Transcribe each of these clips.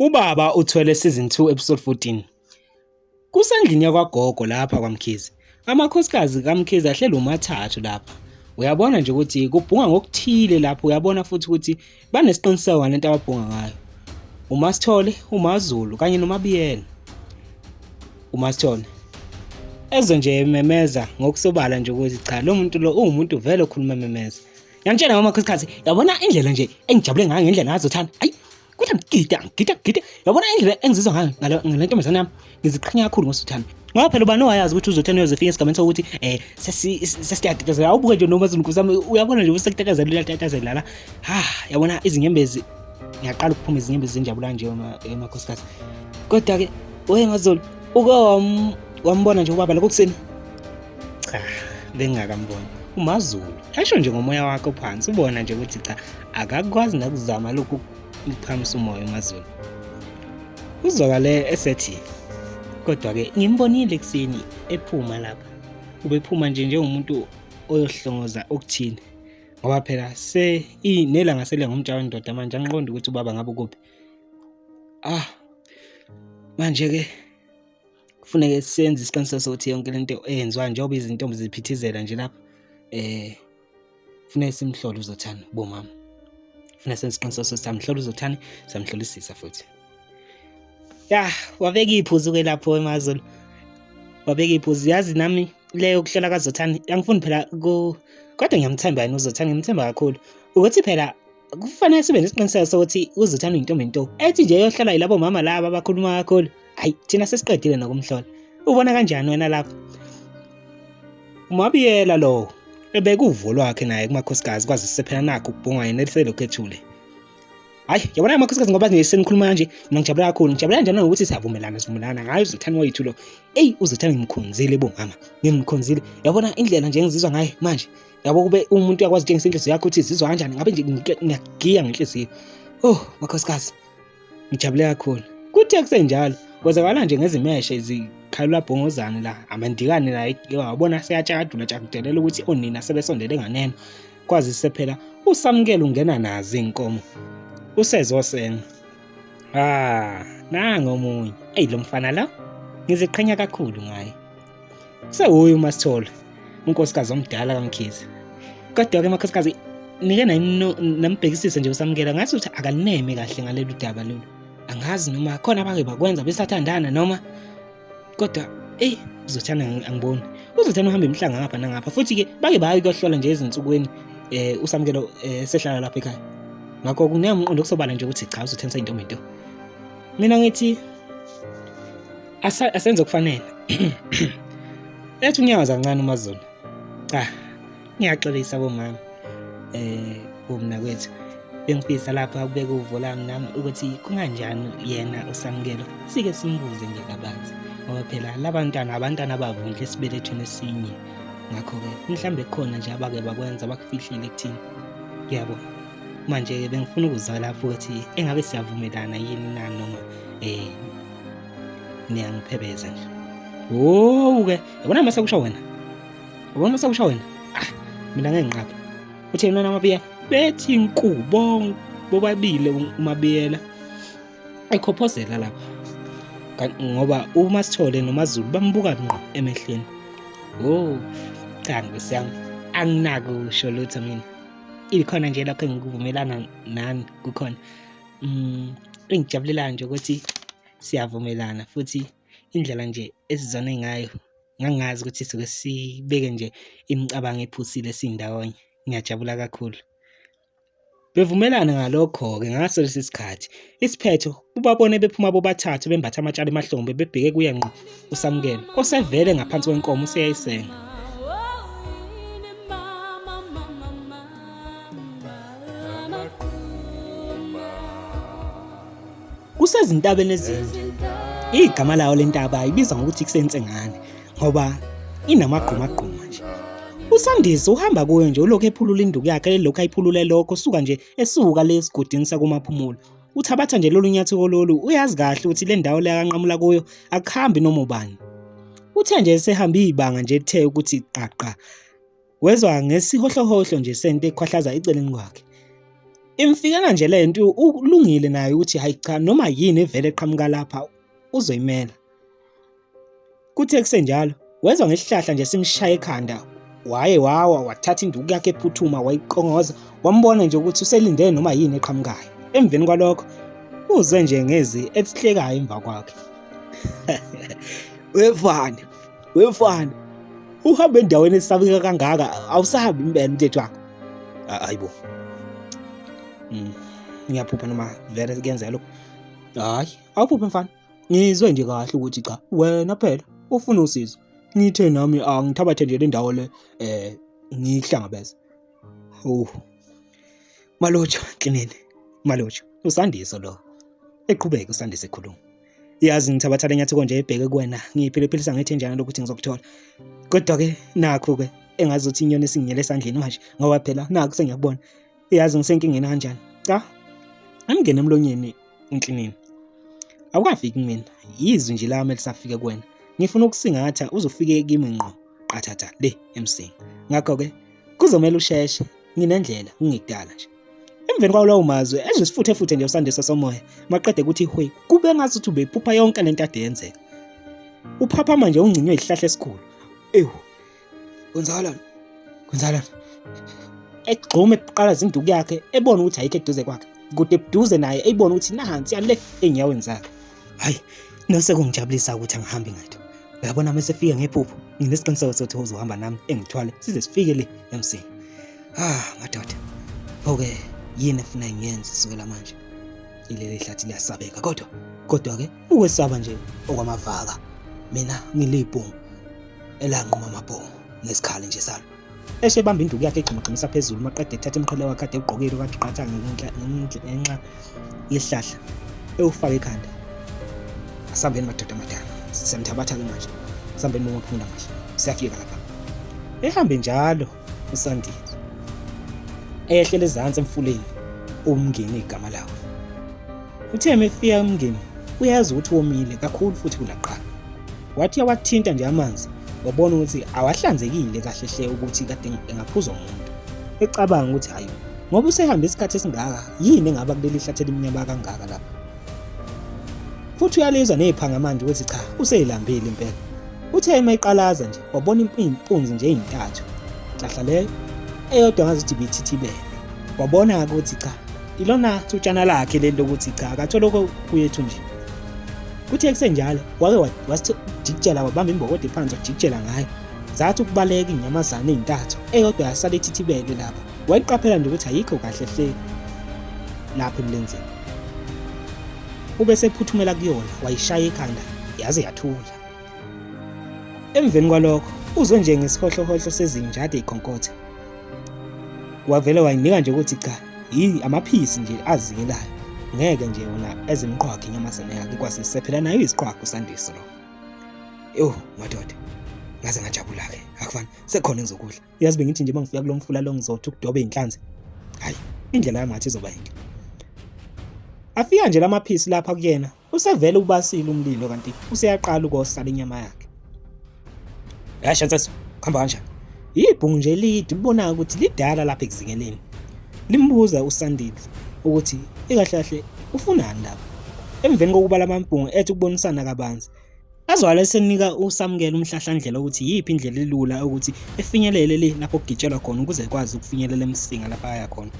Ubaba uthwele season 2 episode 14. Kusendlini yakwagogo lapha kwaMkhize. Amakhosikazi kaMkhize ahleli umathathu lapha. Uyabona nje ukuthi kubhunga ngokuthile lapho uyabona futhi ukuthi banesiqiniseko ngalento ababhunga ngayo. UMaSithole, uMaZulu kanye noMabiyela. UMaSithole ezwe nje ememeza ngokusobala nje ukuthi cha lo muntu lo uwumuntu vele okhuluma ememeza. Ngiyamtshela mama khosikazi, yabona indlela nje engijabule ngayo ngendlela ngazothanda. Ayi kuthi ngigida ngigida ngigida yabona indlela engizizwa ngayo ngale ntombazane yami ngiziqhenya kakhulu ngosuthane ngoba phela ubani owayazi ukuthi uzothena uyozofika esigameni sokuthi um sesiyatatazela awubuke nje noma zulu nkosi uyabona nje ukuthi sekutatazela uyatatazela la ha yabona izinyembezi ngiyaqala ukuphuma izinyembezi zenjabulo kanje emakhosikazi kodwa-ke wena mazulu uke wambona nje ubaba lokho kuseni cha bengingakamboni umazulu esho nje ngomoya wakhe ophansi ubona nje ukuthi cha akakwazi nakuzama lokhu ukuphakamisa umoya umazulu uzwakale esethi kodwa-ke ngimbonile ekuseni ephuma lapha ubephuma nje njengomuntu oyohlongoza okuthile ngoba phela se nelanga sele ngomtsha wendoda manje angiqondi ukuthi ubaba ngabe ukuphi ah manje-ke kufuneke senze isiqiniseko sokuthi yonke lento eyenziwa njengoba izintombi ziphithizela nje lapha eh kufuneka simhlole uzothani bomama kufuneka senze isiqiniseko sokuthi samhlola uzothani samhlolisisa futhi ya wabeka iphuzu ke lapho emazulu wabeka iphuzu yazi nami leyo kuhlola kazothani angifuni phela ku kodwa ngiyamthemba yena uzothani ngimthemba kakhulu ukuthi phela kufanele sibe nesiqiniseko sokuthi uzothanda uyintombi nto ethi nje yohlala yilabo mama laba abakhuluma kakhulu hayi thina sesiqedile nokumhlola ubona kanjani wena lapho umabiyela lowo ebeka uvo lwakhe naye kumakhosikazi kwazise phela nakho ukubhungwa yena eliselokhu ethule hayi yabona amakhosikazi ngoba nje senikhuluma kanje mina ngijabula kakhulu ngijabula kanjani ngokuthi siyavumelana sivumelana ngayo uzothanda wethu lo eyi uzothanda ngimkhonzile bomama ngimkhonzile yabona indlela nje engizizwa ngayo manje yabo kube umuntu uyakwazi ukutshengisa inhliziyo yakho ukuthi izizwa kanjani ngabe nje ngiyagiya ngenhliziyo oh makhosikazi ngijabule kakhulu kuthe kusenjalo kwezakala nje ngezimeshe zikhalula bhongozane la amandikane la wabona seyatshakadula tshakudelela ukuthi onina sebesondele nganeno kwazise phela usamukela ungena nazo iy'nkomo usezosenga ah nangu omunye eyi lo mfana lo ngiziqhenya kakhulu ngaye Sewuye uMasithole, unkosikazi omdala kaMkhize. Kodwa-ke makhosikazi nike nambhekisise nje uSamukela ngathi ukuthi akaneme kahle ngalolu daba lolu. Angazi noma khona abake bakwenza besathandana noma kodwa eyi uzothanda angiboni. Uzothanda uhamba imihlanga ngapha nangapha futhi-ke bake baye kuyohlola nje ezinsukwini um uSamukelo um sehlala lapha ekhaya. Ngakho kunika umqondo okusobala nje ukuthi cha uzothanda intombi nto. Mina ngithi asenze okufanele ethi unyawo kancane uMaZulu cha ngiyaxolisa bomama eh bomnakwethu bengifisa lapha kubeka uvo lami nami ukuthi kunganjani yena uSamukelo sike simbuze nje kabanzi ngoba phela labantwana abantwana abavundla esibelethweni esinye ngakho-ke mhlawumbe kukhona nje abake bakwenza bakufihlile kuthini yabo manje-ke bengifuna ukuzwa lapho ukuthi engabe siyavumelana yini na noma um niyangiphebeza nje wowu-ke yabona mase kusho wena yabona mase kusho wena ah mina ngeke ngiqaphe uthe mina namabiyela bethi nku bonke bobabili umabiyela ekhophozela lapha ngoba uma sithole nomazulu bambuka ngqo emehlweni oh cha nkosi yami anginakusho lutho mina ikhona nje lokho engikuvumelana nani kukhona mm engijabulelayo nje ukuthi siyavumelana futhi indlela nje esizwane ngayo ngangazi ukuthi suke sibeke nje imicabango ephusile sindawonye ngiyajabula kakhulu bevumelana ngalokho-ke ngaso lesi sikhathi isiphetho ubabone bephuma bobathathu bembatha amatshali emahlombe bebheke kuye ngqo usamukelo osevele ngaphansi kwenkomo useyayisenga Kusezintabeni ezinde. Igama layo lentaba ibizwa ngokuthi kusensengane ngoba inamagqumagquma nje. USandisi uhamba kuyo nje ulokhu ephulula induku yakhe elokhu ayiphulule lokho suka nje esuka le esigodini sakumaphumulo. Uthabatha nje lolu nyatheko lolu uyazi kahle ukuthi le ndawo le akanqamula kuyo akuhambi noma ubani. Uthe nje esehambe ibanga nje ethe ukuthi qaqa wezwa ngesihohlohohlo nje sento ekhwahlaza eceleni kwakhe. Imfikela nje le nto ulungile naye ukuthi hayi cha noma yini evele eqhamuka lapha uzoyimela. Kuthe kusenjalo wezwa ngesihlahla nje simshaya ekhanda waye wawa wathatha induku yakhe ephuthuma wayiqongoza wambona nje ukuthi uselinde noma yini eqhamukayo. Emveni kwalokho uzwe nje ngezi elihlekayo emva kwakhe. Wefana, wefana. Uhambe endaweni esabeka kangaka awusahambi impela mthetho wakho. Hayibo. Ngiyaphupha noma vele kuyenzeka lokho. Hayi, awuphuphe mfana. Ngizwe nje kahle ukuthi cha wena phela ufuna usizo. Ngithe nami angithabathe nje le ndawo le eh ngihlangabeze. Oh. Malotsho Nkinini. Malotsho uSandiso lo. Eqhubeka uSandiso ekhuluma. Yazi ngithabatha lenyatheko nje ebheke kuwena ngiyiphilephilisa ngethenjana lokuthi ngizokuthola. Kodwa ke nakho ke engazuthi inyoni esinginyele esandleni manje ngoba phela nakho sengiyakubona. Yazi ngisenkingeni kanjani. Cha. Angingene emlonyeni uNklinini. Awukafiki kumina. Yizwi nje lami elisafike kuwena. Ngifuna ukusingatha uzofike kimi ngqo qathatha le emsinga. Ngakho-ke kuzomele usheshe nginendlela kungekudala nje. Emveni kwalawo mazwi ezwe isifuthe futhe nje uSandiso somoya maqede ukuthi hwe kube ngazuthi ubephupha yonke lento ade yenzeka. Uphaphama nje ungcinywe isihlahla esikhulu. Ewu kwenzakalani? Kwenzakalani? Egxume eqala izinduku yakhe ebona ukuthi ayikho eduze kwakhe. Kude buduze naye eyibona ukuthi nansi yale enyaweni zakhe. Hayi nosekungijabulisa ukuthi angihambi ngedwa. Uyabona uma sefika ngephupho nginesiqiniseko sokuthi uzohamba nami engithwale size sifike le emsini. Ah madoda. Pho-ke yini efuna ngiyenze sukela manje? Ileli hlathi liyasabeka kodwa kodwa-ke ukwesaba nje okwamavaka. Mina ngilibhungu elanquma amabhongo ngesikhali nje salo. Eshe ebamba induku yakhe egxumagxumisa phezulu maqede ethatha umqhele wakhe kade ewugqokile okade uqatha ngenxa yesihlahla ewufake ekhanda. Asambeni madoda amadala, siyamthabatha-ke manje. Sambeni bomaphumula manje, siyafika lapha. Ehambe njalo uSandile eyehlele ezansi emfuleni uMngeni igama lawo. Uthe uma efika uMngeni uyazi ukuthi womile kakhulu futhi kunaqala. Wathi uyawathinta nje amanzi wabona ukuthi awahlanzekile kahle hle ukuthi kade engaphuzwa umuntu. Ecabanga ukuthi hayi ngoba usehambe isikhathi esingaka yini engaba kuleli hlathi elimnyama kangaka lapha. Futhi uyalizwa nephanga manje ukuthi cha useyilambile impela. Uthe uma eqalaza nje wabona impunzi nje ezintathu. Nhlahla leyo eyodwa ngazuthi ibithithibele. Wabona ukuthi cha ilona thutshana lakhe leli lokuthi cha akathole okuyethu nje. Kuthe kusenjalo wake wasijikijela wabamba imbokodo ephansi wajikijela ngayo. Zathi ukubaleka inyamazane ezintathu eyodwa yasala ithithibele lapha. Wayiqaphela nje ukuthi ayikho kahle hle lapha emlenzeni. Ube sephuthumela kuyona wayishaya ikhanda yaze yathula. Emveni kwalokho uzwe nje ngesihohlohohlo sezinja ade ikhonkotha. Wavele wayinika nje ukuthi cha yi amaphisi nje azingelayo. Ngeke nje wona ezemqhwagi inyamazane yakhe kwasise phela nayo isiqhwaga uSandiso lo. Ewu madoda ngaze ngajabula-ke akufani sekhona engizokudla. Yazi bengithi nje uma ngifika kulo mfula lo ngizothi ukudoba iy'nhlanzi. Hhayi indlela yami ngathi izoba yinhle. Afika nje lamaphisi lapha kuyena usevele ubasile umlilo kanti useyaqala ukosala inyama yakhe. Yasha nsizwa, kuhamba kanjani? Yibhungu nje elide ulibonayo ukuthi lidala lapha ekuzingeleni. Limbuza uSandile ukuthi ikahle kahle ufunani lapha. Emveni kokuba lamabhungu ethi ukubonisana kabanzi, Azwakala esenika uSamukela umhlahlandlela ukuthi yiphi indlela elula ukuthi efinyelele le lapho kugitshelwa khona ukuze ekwazi ukufinyelela eMsinga lapha aya khona.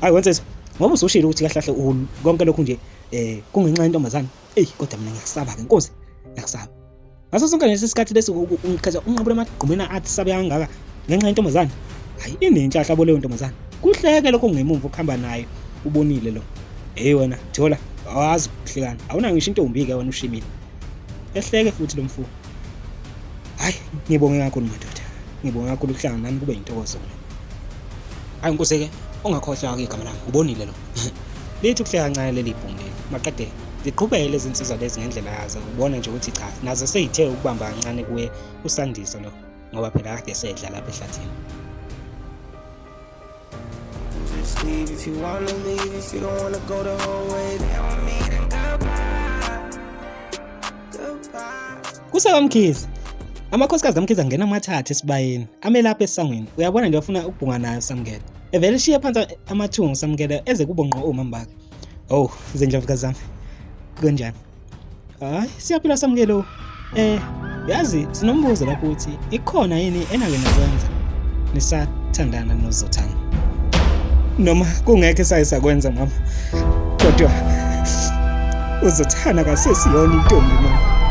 Hayi wensizwa, ngoba usushilo ukuthi kahle kahle konke lokhu nje eh kungenxa yentombazane. Eyi kodwa mina ngiyakusaba-ke nkosi, ngiyakusaba. Ngaso sonke lesi sikhathi lesi ungikhetha unqabula emagqumeni athi sabe kangaka ngenxa yentombazane. Hayi inenhlahla bo leyo ntombazane. Kuhleke lokho ngemumva ukuhamba naye ubonile lo. Hey wena thola awazi ukuhlekana. Awunayo ngisho intombi-ke wena ushimile. Ehleke futhi lo mfo. Hayi ngibonge kakhulu madoda. Ngibonge kakhulu ukuhlangana nani kube intokozo mina. Hayi nkoseke ungakhohlwa ke igama lami ubonile lo. Lithi ukuhleka kancane leli bhungu leli. Maqede liqhubeke lezi nsizwa lezi ngendlela yazo ubona nje ukuthi cha nazo seyithe ukubamba kancane kuye uSandiso lo ngoba phela kade sedla lapha ehlathini. Just leave if you wanna leave, if you don't wanna go the whole way, then we'll meet and goodbye. Goodbye. KusakaMkhize. Amakhosikazi kaMkhize angena amathathu esibayeni, ame lapha esangweni. Uyabona nje bafuna ukubhunga nayo Samukela. Evele eshiye phansi amathungu Samukelo eze kubo ngqo omama bakhe. Oh, zindlovukazi zami. Kunjani? Hayi, siyaphila Samukelo. Eh, yazi sinombuzo lapho ukuthi ikhona yini enake nakwenza nisathandana noZothana? Noma kungekho esaye sakwenza mama. Kodwa uZothana kasesiyona intombi mama.